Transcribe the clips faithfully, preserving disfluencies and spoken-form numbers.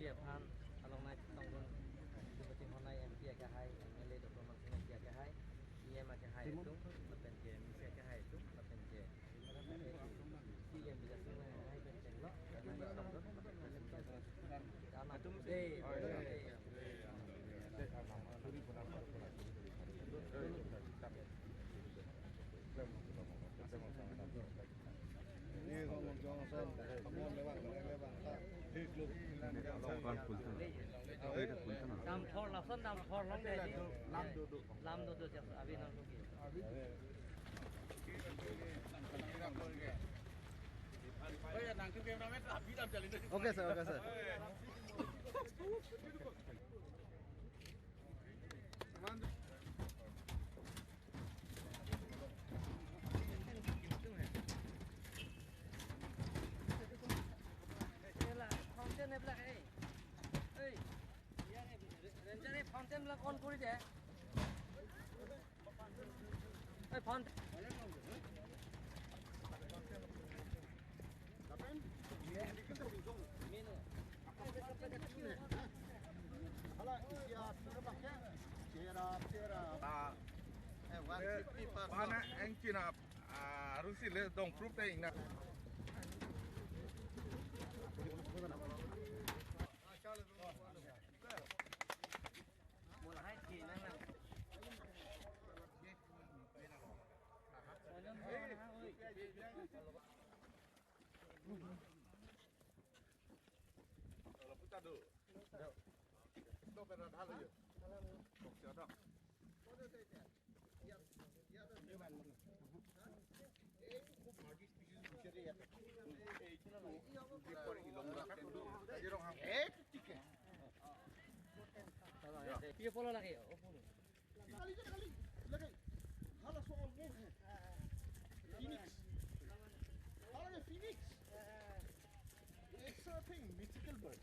Aphan along nai tongdun, itum paching honai M P akehai, M L A Doctor Mansing Engti akehai, E M akehai atum, lapen ke M C akehai atum, lapen ke C M Bidyasing Engti pen chenglo, nai tongdun, lapen ke atum dei, dei. Dam thor, lason dam thor long dei. Lam do do, jas abi nang tuki. Okay, sir, okay, sir. Fountain hai pula, hey. Hey. Ranger, hey, fountain hai pula, on kori de. Hey, fountain. Menu. Hala, iya, tera pakai? Tera, tera. Ah. Eh, one fifty per person. Bana engchin ap, ah, arusi le dong proof te ingna. Mola hai ki nang nang. Kalau putar dulu. Stop, ada hal aja. Kok siapa? Ye polo lagi, oh, polo. Kali, kali, lagi. Hala soal mo hai. Phoenix. Hala ke phoenix. It's a thing, mythical bird.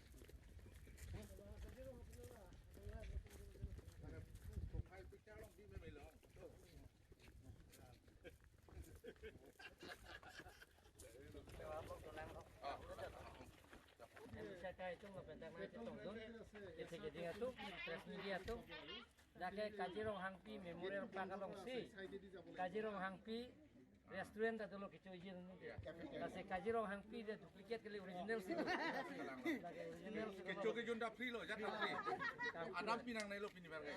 Profile picture long bi me me long. Saya kai cung lapen dak nai chetongdun. Isi keding atum, press media atum. Dak ke Kajirong Hangpi Memorial Park alongsi Kajirong Hangpi restaurant ta dolo kecho ijin. Lasi Kajirong Hangpi de duplicate kali, original si. Lake original si. Kecho kejun ta free lo, jat ta free. Adam pinang nai lo pini bar kai.